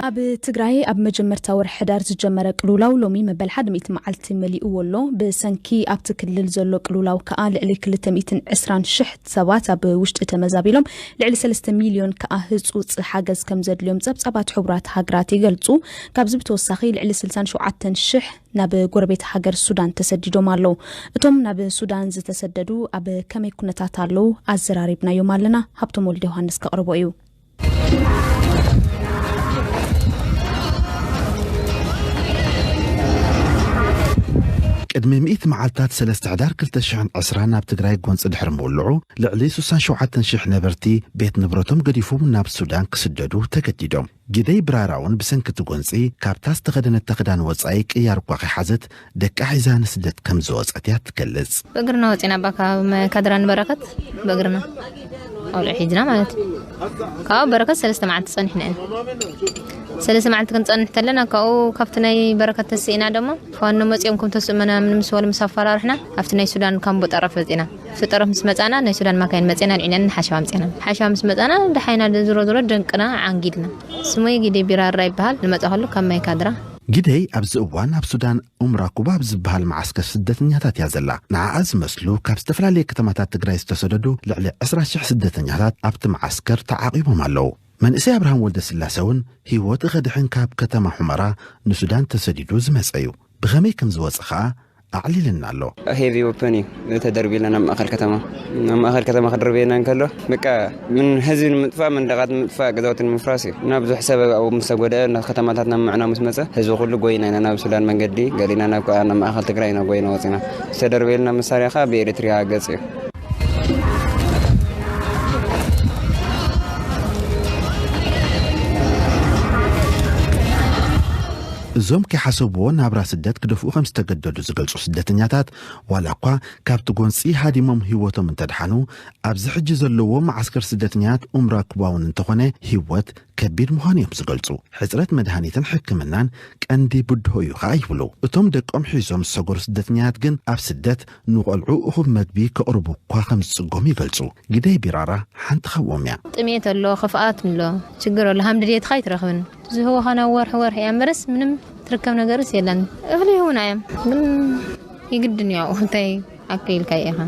ኣብ ትግራይ ኣብ መጀመርታ ወርሒ ሕዳር ዝጀመረ ቅልውላው ሎሚ መበል ሓደ ሚእቲ መዓልቲ መሊእዎ ኣሎ። ብሰንኪ ኣብቲ ክልል ዘሎ ቅልውላው ከኣ ልዕሊ ክልተ ሚእትን ዕስራን ሽሕ ሰባት ኣብ ውሽጢ ተመዛቢሎም፣ ልዕሊ ሰለስተ ሚልዮን ከኣ ህጹጽ ሓገዝ ከም ዘድልዮም ጸብጻባት ሕቡራት ሃገራት ይገልጹ። ካብዚ ብተወሳኺ ልዕሊ ስልሳን ሸውዓተን ሽሕ ናብ ጎረቤት ሃገር ሱዳን ተሰዲዶም ኣለዉ። እቶም ናብ ሱዳን ዝተሰደዱ ኣብ ከመይ ኩነታት ኣለዉ ኣዘራሪብናዮም ኣለና። ሃብቶም ወልደ ዮሃንስ ከቕርቦ እዩ። ቅድሚ ሚእቲ መዓልታት ሰለስተ ሕዳር ክልተ ሽሕን ዕስራን ናብ ትግራይ ጎንፂ ድሕሪ ምውልዑ ልዕሊ ስሳን ሸውዓተን ሽሕ ነበርቲ ቤት ንብረቶም ገዲፎም ናብ ሱዳን ክስደዱ ተገዲዶም። ግደይ ብራራ እውን ብሰንኪ እቲ ጎንፂ ካብታ ዝተኸደነታ ክዳን ወፃኢ ቅያር እኳ ከይሓዘት ደቃ ሒዛ ንስደት ከም ዝወፀት እያ ትገልፅ። ብእግርና ወፂና ባ ካብ መ- ካድራ ንበረከት ብእግርና ቆልዑ ሒዝና ማለት እዩ። ካብኡ በረከት ሰለስተ መዓልቲ ፀኒሕና ኢና። ሰለስተ መዓልቲ ክንፀንሕ ተለና ካብኡ ካብቲ ናይ በረከት ተስኢና ደሞ ፋኖ መፂኦም ከም ተስእመና ምንም ስበሉ ምስ ኣፈራርሕና ኣብቲ ናይ ሱዳን ካምቦ ጠረፍ በፂና። ኣብቲ ጠረፍ ምስ መፃና ናይ ሱዳን ማካይን መፅና ልዒነን ሓሸዋ ኣምፅና። ሓሸዋ ምስ መፃና ደሓይና ዝሮ ዝሮ ደንቅና ዓንጊልና። ስሙይ ግደ ቢራራ ይበሃል። ንመፃ ከሉ ካብ ማይ ካድራ። ግደይ ኣብዚ እዋን ኣብ ሱዳን ኡምራ ኩባ ኣብ ዝበሃል መዓስከር ስደተኛታት እያ ዘላ። ንዓኣ ዝመስሉ ካብ ዝተፈላለየ ከተማታት ትግራይ ዝተሰደዱ ልዕሊ ዕስራ ሽሕ ስደተኛታት ኣብቲ መዓስከር ተዓቒቦም ኣለዉ። መንእሰይ ኣብርሃም ወልደ ስላሰ እውን ህይወት ኸድሕን ካብ ከተማ ሑመራ ንሱዳን ተሰዲዱ ዝመጸ እዩ። ብኸመይ ከም ዝወጸ ኸኣ ኣዕሊልና ኣሎ። ሄቪ ወፐን እዩ ተደርቢልና ናብ ማእኸል ከተማ። ናብ ማእኸል ከተማ ክድርብየና እንከሎ በቃ ምን ህዝቢ ንምጥፋእ መንደቓት ንምጥፋእ ገዛውቲ ንምፍራስ እዩ። እና ብዙሕ ሰብ ኣብኡ ምስ ተጎድአ ናብ ከተማታት ናብ ምዕናው ምስ መጸ ህዝቢ ኩሉ ጎይና ኢና ናብ ሱዳን መንገዲ ገሊና ናብ ከኣ ናብ ማእኸል ትግራይ ኢና ጎይና ወፂና። ዝተደርበየልና መሳርያ ኸኣ ብኤሪትሪያ ገፅ እዩ። እዞም ከይሓሰብዎ ናብራ ስደት ክደፍኡ ከም ዝተገደዱ ዝገልጹ ስደተኛታት ዋላ እኳ ካብቲ ጎንፂ ሃዲሞም ህይወቶም እንተድሓኑ ኣብዚ ሕጂ ዘለዎ መዓስከር ስደተኛት ኡምራ ኩባውን እንተኾነ ህይወት ከቢድ ምዃኑ እዮም ዝገልጹ። ሕፅረት መድሃኒትን ሕክምናን ቀንዲ ብድሆ እዩ ኸኣ ይብሉ። እቶም ደቆም ሒዞም ዝሰገሩ ስደተኛት ግን ኣብ ስደት ንቖልዑ እኹብ መግቢ ከቕርቡ እኳ ከም ዝጽገሙ ይገልጹ። ግደይ ቢራራ ሓንቲ ካብኦም እያ። ጥሜት ኣሎ፣ ክፍኣት ኣሎ፣ ችግር ኣሎ። ሃም ድልየትኻ ኣይትረኽብን። ዝህቦኻ ናብ ወርሒ ወርሒ እያ እምበረስ ምንም ትርከብ ነገርስ የለን። እኽሊ ይህቡና እዮም ግን ይግድን እዩ ኣብኡ እንታይ ኣክል ኢልካ ኢኻ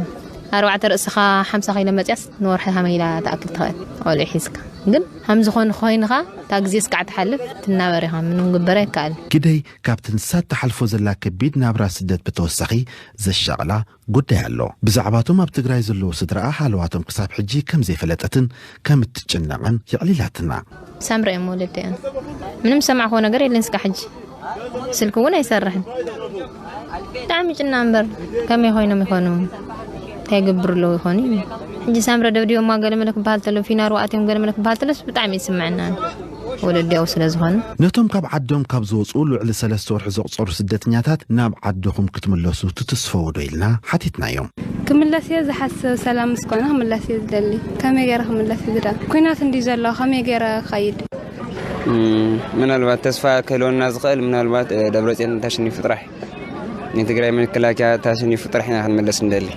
ኣርባዕተ ርእስኻ ሓምሳ ኪሎ መፅያስ ንወርሒ ሃመ ኢላ ትኣክል ትኽእል ቆልዑ ሒዝካ ግን ሃም ዝኾን ኮይንኻ እታ ግዜ ስካዕ ትሓልፍ ትናበር ኢኻ ምንም ግበረ ይከኣል። ግደይ ካብቲ ንሳ ትሓልፎ ዘላ ከቢድ ናብራ ስደት ብተወሳኺ ዘሻቕላ ጉዳይ ኣሎ። ብዛዕባቶም ኣብ ትግራይ ዘለዉ ስድራኣ ሃለዋቶም ክሳብ ሕጂ ከም ዘይፈለጠትን ከም እትጭነቕን የዕሊላትና። ሳምረ እዮም ወለደን ምንም ሰማዕኮ ነገር የለን ስካ ሕጂ ስልኪ እውን ኣይሰርሕን። ብጣዕሚ ጭና እምበር ከመይ ኮይኖም ይኾኑ እንታይ ይገብሩ ኣለዉ ይኾኑ እዩ። ሕጂ ሳምረ ደብዲቦማ ገለመለ ክበሃል ተሎ ፊናሩ ኣትዮም ገለመለ ክበሃል ተሎስ ብጣዕሚ ይስምዐና ወለዲያው ስለ ዝኾኑ። ነቶም ካብ ዓዶም ካብ ዝወፁ ልዕሊ ሰለስተ ወርሒ ዘቑፀሩ ስደተኛታት ናብ ዓድኹም ክትምለሱ ትትስፈው ዶ ኢልና ሓቲትናዮም። ክምለስ እየ ዝሓስብ ሰላም ምስ ኮነ ክምለስ እየ ዝደሊ። ከመይ ገይረ ክምለስ እየ ዝደሊ ኩናት እንዲ ዘሎ ከመይ ገይረ ክኸይድ? ምናልባት ተስፋ ክህልወና ዝኽእል ምናልባት ደብረፅዮን ተሽኒፉ ጥራሕ ንትግራይ መከላከያ ተሽኒፉ ጥራሕ ኢና ክንምለስ እንደሊ።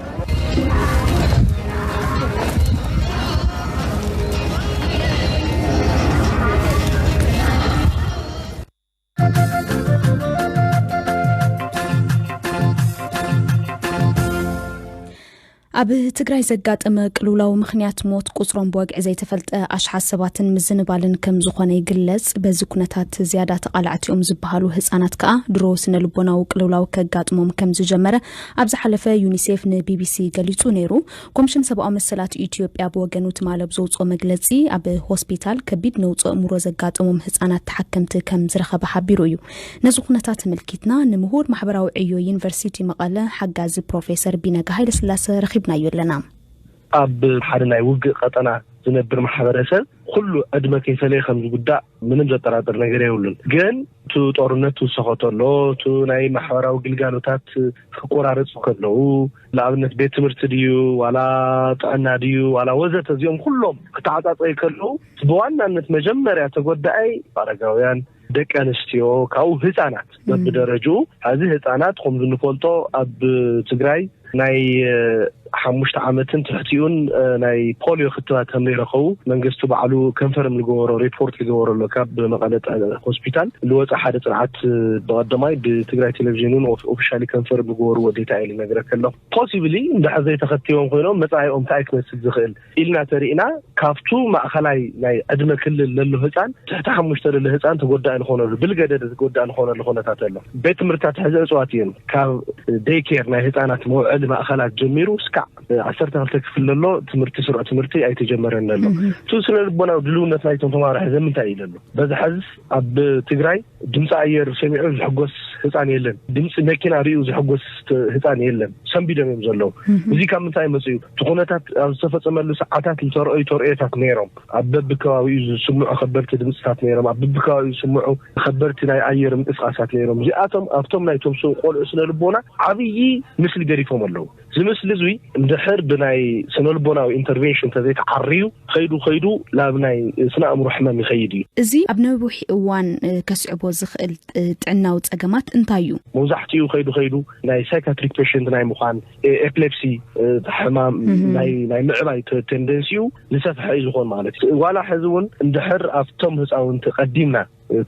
ኣብ ትግራይ ዘጋጠመ ቅልውላው ምኽንያት ሞት ቁፅሮም ብወግዒ ዘይተፈልጠ ኣሽሓት ሰባትን ምዝንባልን ከም ዝኾነ ይግለጽ። በዚ ኩነታት ዝያዳ ተቓላዕቲ እዮም ዝበሃሉ ህጻናት ከኣ ድሮ ስነ ልቦናዊ ቅልውላው ከጋጥሞም ከም ዝጀመረ ኣብ ዝሓለፈ ዩኒሴፍ ንቢቢሲ ገሊጹ ነይሩ። ኮሚሽን ሰብኣዊ መሰላት ኢትዮጵያ ብወገኑ ትማሊ ኣብ ዘውጽኦ መግለጺ ኣብ ሆስፒታል ከቢድ ነውጽ ኣእምሮ ዘጋጠሞም ህጻናት ተሓከምቲ ከም ዝረኸበ ሓቢሩ እዩ። ነዚ ኩነታት ተመልኪትና ንምሁር ማሕበራዊ ዕዮ ዩኒቨርሲቲ መቐለ ሓጋዚ ፕሮፌሰር ቢነጋ ሃይለስላሰ ረኺብናዮ ኣለና። ኣብ ሓደ ናይ ውግእ ቀጠና ዝነብር ማሕበረሰብ ኩሉ ዕድመ ከይፈለየ ከም ዝጉዳእ ምንም ዘጠራጥር ነገር የብሉን። ግን እቲ ጦርነት ትውሰኸ ተሎ፣ እቲ ናይ ማሕበራዊ ግልጋሎታት ክቆራረፁ ከለዉ፣ ንኣብነት ቤት ትምህርቲ ድዩ ዋላ ጥዕና ድዩ ዋላ ወዘተ እዚኦም ኩሎም ክተዓፃፀዩ ከለዉ፣ እቲ ብዋናነት መጀመርያ ተጎዳኣይ ኣረጋውያን፣ ደቂ ኣንስትዮ፣ ካብኡ ህፃናት በብደረጅኡ። ሕዚ ህፃናት ከምዚ ንፈልጦ ኣብ ትግራይ ናይ ሓሙሽተ ዓመትን ትሕቲኡን ናይ ፖሊዮ ክትባት ከም ዘይረኸቡ መንግስቲ ባዕሉ ከንፈርም ዝገበሮ ሪፖርት ዝገበረሉ ካብ መቐለ ሆስፒታል ዝወፀ ሓደ ፅንዓት ብቐደማይ ብትግራይ ቴሌቪዥን እውን ኦፊሻሊ ከንፈርም ዝገበርዎ ዴታ ኢሉ ነግረከ ኣለኹ። ፖሲብሊ እንድሕር ዘይተኸቲቦም ኮይኖም መፃኢኦም እንታይ ክመስል ዝኽእል ኢልና ተሪእና ካብቱ ማእኸላይ ናይ ዕድመ ክልል ለሎ ህፃን ትሕቲ ሓሙሽተ ለሎ ህፃን ተጎዳኢ ዝኾነሉ ብልገደደ ተጎዳኢ ዝኾነሉ ኩነታት ኣሎ። ቤት ትምህርትታት ሕዚ እፅዋት እዮም። ካብ ዴይኬር ናይ ህፃናት መውዐሊ ማእኸላት ጀሚሩ እስካዕ ዓሰርተ ክልተ ክፍል ለሎ ትምህርቲ ስሩዕ ትምህርቲ ኣይተጀመረን ኣሎ። እቱ ስነ ልቦናዊ ድልውነት ናይቶም ተማሃሮ ሕዚ ምንታይ እዩ ዘሎ? በዚ ሕዝስ ኣብ ትግራይ ድምፂ ኣየር ሰሚዑ ዝሕጎስ ህፃን የለን። ድምፂ መኪና ሪኡ ዝሕጎስ ህፃን የለን። ሰንቢዶም እዮም ዘለዉ። እዚ ካብ ምንታይ መፅኡ? እቲ ኩነታት ኣብ ዝተፈፀመሉ ሰዓታት ዝተረኣዩ ተርእዮታት ነይሮም። ኣብ በብከባቢኡ ዝስምዑ ከበድቲ ድምፅታት ነይሮም። ኣብ በብከባቢኡ ዝስምዑ ከበድቲ ናይ ኣየር ምንቅስቃሳት ነይሮም። እዚኣቶም ኣብቶም ናይቶም ሰው ቆልዑ ስነ ልቦና ዓብዪ ምስሊ ገዲፎም ኣለዉ። እዚ ምስሊ እዙይ እንድሕር ብናይ ስነልቦናዊ ኢንተርቬንሽን ተዘይተዓርዩ ከይዱ ከይዱ ናብ ናይ ስነ ኣእምሮ ሕመም ይኸይድ እዩ። እዚ ኣብ ነዊሕ እዋን ከስዕቦ ዝኽእል ጥዕናዊ ፀገማት እንታይ እዩ? መብዛሕትኡ ከይዱ ከይዱ ናይ ሳይካትሪክ ፔሽንት ናይ ምዃን፣ ኤፕሌፕሲ ሕማም ናይ ምዕባይ ቴንደንሲኡ ዝሰፍሐ እዩ ዝኾን ማለት እዩ። ዋላ ሕዚ እውን እንድሕር ኣብቶም ህፃውንቲ ቀዲምና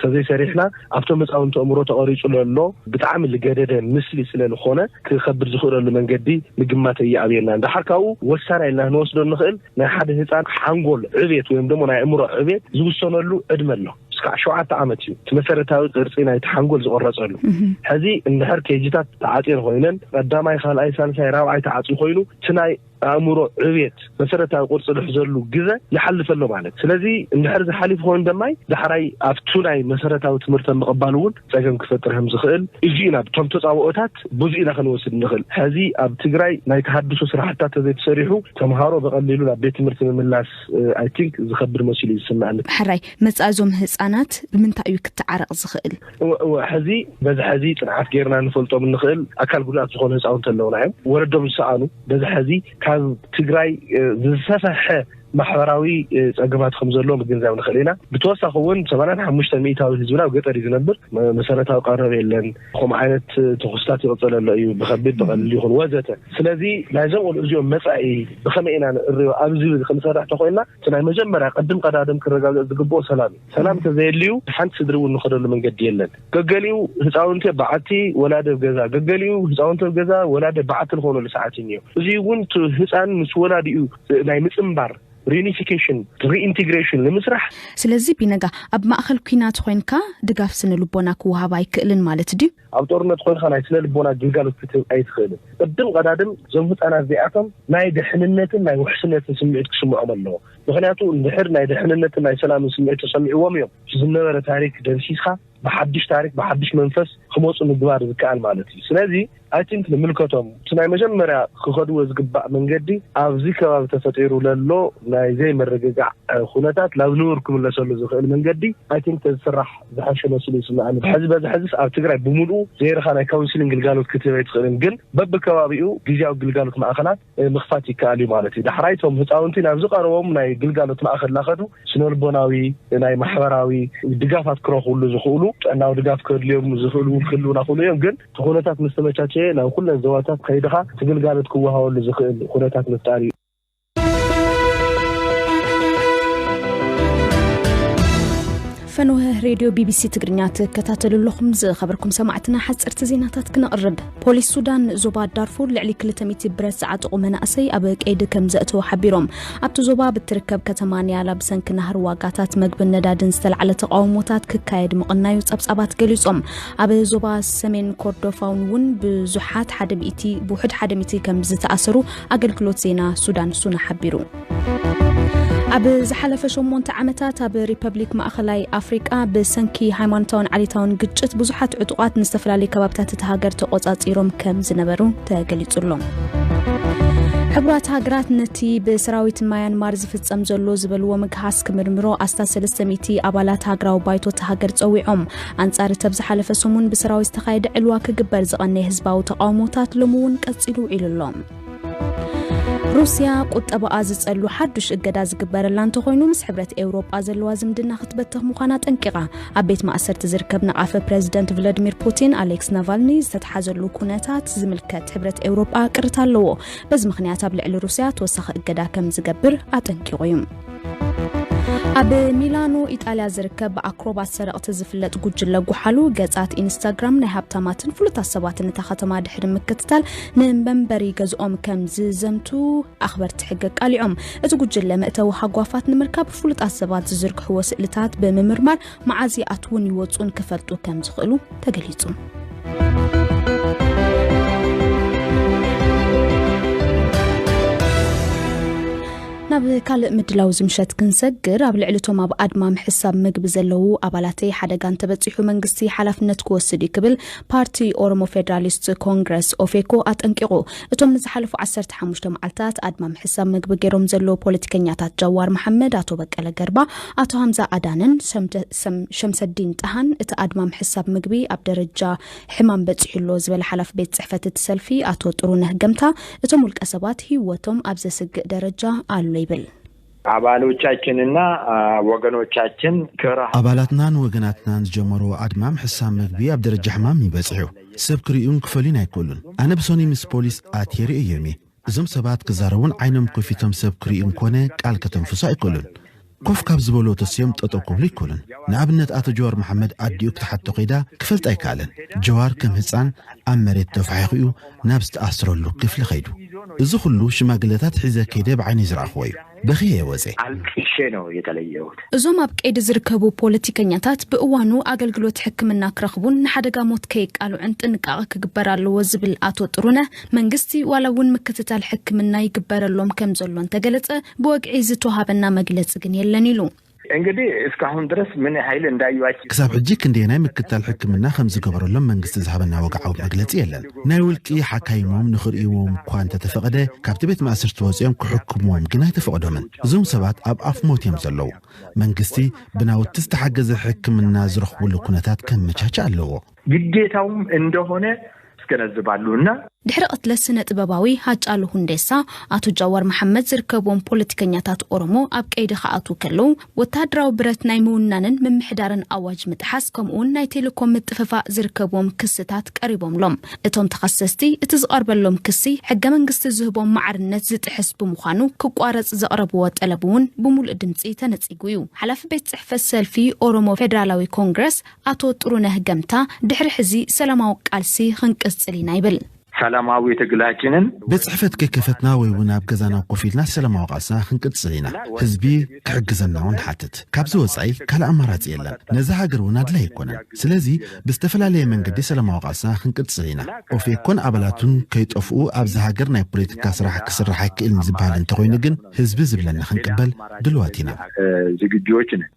ተዘይሰሪሕና ኣብቶም ህፃውንቲ ኣእምሮ ተቐሪፁ ለሎ ብጣዕሚ ዝገደደ ምስሊ ስለ ዝኾነ ክኸብድ ዝኽእለሉ መንገዲ ምግማት እየኣብየና። እንድሓር ካብኡ ወሳና ኢልና ክንወስዶ ንኽእል ናይ ሓደ ህፃን ሓንጎል ዕቤት ወይም ደሞ ናይ ኣእምሮ ዕቤት ዝውሰነሉ ዕድመ ኣሎ። እስካዕ ሸውዓተ ዓመት እዩ እቲ መሰረታዊ ቅርፂ ናይቲ ሓንጎል ዝቆረፀሉ። ሕዚ እንድሕር ኬጂታት ተዓፅየን ኮይነን ቀዳማይ ካልኣይ ሳልሳይ ራብዓይ ተዓፅዩ ኮይኑ እቲ ናይ ኣእምሮ ዕብየት መሰረታዊ ቅርፂ ዝሕዘሉ ግዘ ይሓልፈ ኣሎ ማለት። ስለዚ እንድሕር ዝሓሊፍ ኮይኑ ደማይ ዳሕራይ ኣብቱ ናይ መሰረታዊ ትምህርቲ ምቕባል እውን ፀገም ክፈጥር ከም ዝኽእል እዚ ኢና ብቶም ተፃብኦታት ብዙ ኢና ክንወስድ ንኽእል። ሕዚ ኣብ ትግራይ ናይ ተሃድሶ ስራሕታት ተዘይተሰሪሑ ተምሃሮ ብቐሊሉ ናብ ቤት ትምህርቲ ምምላስ ኣይ ቲንክ ዝኸብድ መሲሉ እዩ ዝስምዐኒ። ሕራይ መፃ እዞም ህፃናት ብምንታይ እዩ ክተዓረቕ ዝኽእል? ሕዚ በዚ ሕዚ ፅንዓት ጌርና ንፈልጦም እንኽእል ኣካል ጉድኣት ዝኾኑ ህፃውንቲ ኣለውና እዮም። ወለዶም ዝሰኣኑ በዚ ሕዚ ካብ ትግራይ ዝሰፈሐ ማሕበራዊ ፀገማት ከም ዘሎ ምግንዛብ ንኽእል ኢና። ብተወሳኺ እውን ሰማንያን ሓሙሽተ ሚእታዊ ህዝብና ኣብ ገጠር እዩ ዝነብር። መሰረታዊ ቀረብ የለን። ከምኡ ዓይነት ትኩስታት ይቕፅል ኣሎ እዩ ብከቢድ ብቐሊል ይኹን ወዘተ። ስለዚ ናይዞም ቆልዑ እዚኦም መፃኢ ብኸመይ ኢና ንእርዮ ኣብ ዝብል ክንሰርሕ ተኮይንና እቲ ናይ መጀመርያ ቅድም ቀዳድም ክረጋገፅ ዝግብኦ ሰላም እዩ። ሰላም ተዘየልዩ ሓንቲ ስድሪ እውን ንኸደሉ መንገዲ የለን። ገገሊኡ ህፃውንቲ በዓቲ ወላደ ገዛ፣ ገገሊኡ ህፃውንቲ ገዛ ወላደ በዓቲ ዝኾነሉ ሰዓት እዩ። እዚ እውን ህፃን ምስ ወላዲኡ ናይ ምፅንባር ሪዩኒፊኬሽን ሪኢንቴግሬሽን ንምስራሕ። ስለዚ ቢነጋ ኣብ ማእኸል ኩናት ኮይንካ ድጋፍ ስነ ልቦና ክወሃብ ኣይክእልን ማለት ድዩ? ኣብ ጦርነት ኮይንካ ናይ ስነ ልቦና ግልጋሎት ክትህብ ኣይትኽእልን። ቅድም ቀዳድም እዞም ህፃናት እዚኣቶም ናይ ድሕንነትን ናይ ውሕስነትን ስምዒት ክስምዖም ኣለዎ። ምክንያቱ እንድሕር ናይ ድሕንነትን ናይ ሰላምን ስምዒት ተሰሚዕዎም እዮም ዝነበረ ታሪክ ደምሲስካ ብሓድሽ ታሪክ ብሓድሽ መንፈስ ክመፁ ምግባር ዝከኣል ማለት እዩ። ስለዚ ኣይ ቲንክ ንምልከቶም እቲ ናይ መጀመርያ ክኸድዎ ዝግባእ መንገዲ ኣብዚ ከባቢ ተፈጢሩ ለሎ ናይ ዘይምርግጋዕ ኩነታት ናብ ንቡር ክምለሰሉ ዝኽእል መንገዲ ኣይ ቲንክ ተዝስራሕ ዝሓሸ መሲሉ ይስምዓኒ። ሕዚ በዚ ሕዚስ ኣብ ትግራይ ብምሉኡ ዘይርኻ ናይ ካውንስሊንግ ግልጋሎት ክትህብ ኣይትኽእልን፣ ግን በብከባቢኡ ግዜያዊ ግልጋሎት ማእኸላት ምኽፋት ይከኣል እዩ ማለት እዩ። ዳሕራይ እቶም ህፃውንቲ ናብ ዝቐረቦም ናይ ግልጋሎት ማእኸል እናኸዱ ስነልቦናዊ ናይ ማሕበራዊ ድጋፋት ክረኽብሉ ዝኽእሉ ጥዕናዊ ድጋፍ ከድልዮም ዝኽእሉ እውን ክህልውና ክእሉ እዮም። ግን እቲ ኩነታት ምስ ተመቻቸየ ናብ ኩለን ዞባታት ከይድኻ እቲ ግልጋሎት ክወሃበሉ ዝኽእል ኩነታት ምፍጣር እዩ። ፈንወ ሬድዮ ቢቢሲ ትግርኛ ትከታተሉ ኣለኹም። ዝኸበርኩም ሰማዕትና ሓፀርቲ ዜናታት ክነቕርብ። ፖሊስ ሱዳን ዞባ ዳርፉር ልዕሊ ክልተ ሚእቲ ብረት ዝዓጠቑ መናእሰይ ኣብ ቀይዲ ከም ዘእተዉ ሓቢሮም። ኣብቲ ዞባ ብትርከብ ከተማ ኒያላ ብሰንኪ ናህሪ ዋጋታት መግብን ነዳድን ዝተላዕለ ተቃውሞታት ክካየድ ምቕናዩ ጸብጻባት ገሊጾም። ኣብ ዞባ ሰሜን ኮርዶፋውን እውን ብዙሓት ሓደ ሚእቲ ብውሑድ ሓደ ሚእቲ ከም ዝተኣሰሩ ኣገልግሎት ዜና ሱዳን ሱና ሓቢሩ። ኣብ ዝሓለፈ ሸሞንተ ዓመታት ኣብ ሪፐብሊክ ማእኸላይ ኣፍሪቃ ብሰንኪ ሃይማኖታውን ዓሌታውን ግጭት ብዙሓት ዕጡቓት ንዝተፈላለዩ ከባብታት እቲ ሃገር ተቖጻጺሮም ከም ዝነበሩ ተገሊጹ ኣሎ። ሕቡራት ሃገራት ነቲ ብሰራዊት ማያንማር ዝፍጸም ዘሎ ዝበልዎ ምግሃስ ክምርምሮ ኣስታት ሰለስተ ሚእቲ ኣባላት ሃገራዊ ባይቶ እቲ ሃገር ጸዊዖም። ኣንጻር እቲ ኣብ ዝሓለፈ ሰሙን ብሰራዊት ዝተኻየደ ዕልዋ ክግበር ዝቐነየ ህዝባዊ ተቓውሞታት ሎሚ እውን ቀጺሉ ውዒሉ ኣሎ። ሩስያ ቁጠባኣ ዝጸሉ ሓዱሽ እገዳ ዝግበረላ እንተኾይኑ፣ ምስ ሕብረት ኤውሮጳ ዘለዋ ዝምድና ክትበትኽ ምዃና ጠንቂቓ። ኣብ ቤት ማእሰርቲ ዝርከብ ነቓፊ ፕረዚደንት ቭላድሚር ፑቲን፣ ኣሌክስ ናቫልኒ ዝተተሓዘሉ ኩነታት ዝምልከት ሕብረት ኤውሮጳ ቅርታ ኣለዎ። በዚ ምኽንያት ኣብ ልዕሊ ሩስያ ተወሳኺ እገዳ ከም ዝገብር ኣጠንቂቑ እዩ። ኣብ ሚላኖ ኢጣልያ ዝርከብ ብኣክሮባት ሰረቕቲ ዝፍለጥ ጉጅለ ጉሓሉ፣ ገጻት ኢንስታግራም ናይ ሃብታማትን ፍሉጣት ሰባትን እታ ከተማ ድሕሪ ምክትታል፣ ንመንበሪ ገዝኦም ከም ዝዘምቱ ኣኽበርቲ ሕጊ ኣቃሊዖም። እቲ ጉጅለ መእተዊ ሃጓፋት ንምርካብ ፍሉጣት ሰባት ዝዝርግሕዎ ስእልታት ብምምርማር፣ መዓዝ ይኣትዉን ይወጹን ክፈልጡ ከም ዝኽእሉ ተገሊጹ። ናብ ካልእ ምድላው ዝምሸት ክንሰግር፣ ኣብ ልዕሊ እቶም ኣብ ኣድማ ምሕሳብ ምግቢ ዘለዉ ኣባላተይ ሓደጋ እንተበጺሑ መንግስቲ ሓላፍነት ክወስድ እዩ ክብል ፓርቲ ኦሮሞ ፌደራሊስት ኮንግረስ ኦፌኮ ኣጠንቂቑ። እቶም ንዝሓለፉ ዓሰርተ ሓሙሽተ መዓልታት ኣድማ ምሕሳብ ምግቢ ገይሮም ዘለዉ ፖለቲከኛታት ጃዋር መሓመድ፣ ኣቶ በቀለ ገርባ፣ ኣቶ ሃምዛ ኣዳንን ሸምደ-፣ ሰም-፣ ሸምሰዲን ጣሃን፣ እቲ ኣድማ ምሕሳብ ምግቢ ኣብ ደረጃ ሕማም በጺሑ ኣሎ ዝበለ ሓላፊ ቤት ጽሕፈት እቲ ሰልፊ ኣቶ ጥሩነህ ገምታ፣ እቶም ውልቀ ሰባት ህይወቶም ኣብ ዘስግእ ደረጃ ኣሎ ይብል። አባሎቻችንና፣ አ፣ ወገኖቻችን ከረሃ- ኣባላትናን ወገናትናን ዝጀመርዎ ኣድማ ምሕሳብ ምግቢ ኣብ ደረጃ ሕማም ይበጽሑ። ሰብ ክርእዩን ክፈልዩን ኣይክእሉን። ኣነ ብሶኒ ምስ ፖሊስ ኣትየ ርእየዮም እየ። እዞም ሰባት ክዛረቡን ዓይኖም ከፊቶም ሰብ ክርእዩን ኮነ ቃል ከተንፍሱ ኣይክእሉን። ኮፍ ካብ ዝበልዎ ተስዮም ጠጠው ክብሉ ኣይክእሉን። ንኣብነት ኣቶ ጀዋር መሓመድ ኣዲኡ ክትሓቶ ከይዳ ክፈልጥ ኣይከኣለን። ጀዋር ከም ህፃን ኣብ መሬት ተፋሒኹ እዩ ናብ ዝተኣስረሉ ክፍሊ ከይዱ። እዚ ኩሉ ሽማግለታት ሒዘ ከይደ ብዓይነይ ዝረኣኽዎ እዩ። በኺየ ወፀ። አልቅሼ ነው የተለየሁት። እዞም ኣብ ቀይዲ ዝርከቡ ፖለቲከኛታት ብእዋኑ ኣገልግሎት ሕክምና ክረኽቡን ንሓደጋ ሞት ከየቃልዑን ጥንቃቐ ክግበር ኣለዎ ዝብል ኣቶ ጥሩነህ፣ መንግስቲ ዋላ እውን ምክትታል ሕክምና ይግበረሎም ከም ዘሎ እንተገለጸ፣ ብወግዒ ዝተዋሃበና መግለጺ ግን የለን ኢሉ። እንግዲህ እስካሁን ድረስ ምን ያህል እንዳዩዋቸው ክሳብ ሕጂ ክንደየናይ ምክትታል ሕክምና ከም ዝገበረሎም መንግስቲ ዝሃበና ወግዓዊ መግለጺ የለን። ናይ ውልቂ ሓካይሞም ንኽርእይዎም እኳ እንተተፈቐደ፣ ካብቲ ቤት ማእሰርቲ ወፂኦም ክሕክምዎም ግን ኣይተፈቐዶምን። እዞም ሰባት ኣብ ኣፍ ሞት እዮም ዘለዉ። መንግስቲ ብናውቲ ዝተሓገዘ ሕክምና ዝረኽብሉ ኩነታት ከመቻቸ ኣለዎ። ግዴታውም እንደሆነ ያስገነዝባሉ እና ድሕሪ ቅትለት ስነ ጥበባዊ ሃጫሉ ሁንዴሳ፣ ኣቶ ጃዋር መሓመድ ዝርከብዎም ፖለቲከኛታት ኦሮሞ ኣብ ቀይዲ ክኣትዉ ከለዉ፣ ወተሃደራዊ ብረት ናይ ምውናንን ምምሕዳርን ኣዋጅ ምጥሓስ፣ ከምኡውን ናይ ቴሌኮም ምጥፍፋእ ዝርከብዎም ክስታት ቀሪቦምሎም። እቶም ተኸሰስቲ፣ እቲ ዝቐርበሎም ክሲ ሕገ መንግስቲ ዝህቦም ማዕርነት ዝጥሕስ ብምዃኑ ክቋረጽ ዘቕረብዎ ጠለብ እውን ብምሉእ ድምጺ ተነጺጉ እዩ። ሓላፊ ቤት ጽሕፈት ሰልፊ ኦሮሞ ፌደራላዊ ኮንግረስ ኣቶ ጥሩነህ ገምታ፣ ድሕሪ ሕዚ ሰላማዊ ቃልሲ ክንቅጽል ኢና ይብል። ሰላማዊ ትግላችንን ቤት ጽሕፈት ከይከፈትና ወይ እውን ኣብ ገዛና ኮፍ ኢልና ሰላማዊ ቃልስና ክንቅጽል ኢና። ህዝቢ ክሕግዘና እውን ንሓትት። ካብዚ ወጻኢ ካልእ ኣማራጺ የለን። ነዛ ሃገር እውን ኣድላይ ኣይኮነን። ስለዚ ብዝተፈላለየ መንገዲ ሰላማዊ ቃልስና ክንቅጽል ኢና። ኦፌኮን ኣባላቱን ከይጠፍኡ ኣብዚ ሃገር ናይ ፖለቲካ ስራሕ ክስራሕ ኣይክእልን ዝበሃል እንተኾይኑ ግን ህዝቢ ዝብለና ክንቅበል ድልዋት ኢና። ዝግጁዎች ነን።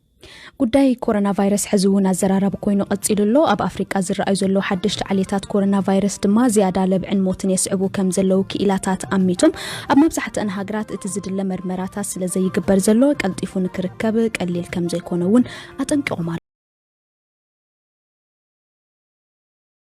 ጉዳይ ኮሮና ቫይረስ ሕዚ እውን ኣዘራራቢ ኮይኑ ቀጺሉ ኣሎ። ኣብ ኣፍሪቃ ዝረኣዩ ዘለዉ ሓደሽቲ ዓሌታት ኮሮና ቫይረስ ድማ ዝያዳ ለብዕን ሞትን የስዕቡ ከም ዘለዉ ክኢላታት ኣሚቶም። ኣብ መብዛሕትአን ሃገራት እቲ ዝድለ መርመራታት ስለ ዘይግበር ዘሎ ቀልጢፉ ንክርከብ ቀሊል ከም ዘይኮነ እውን ኣጠንቂቖም ኣለዉ።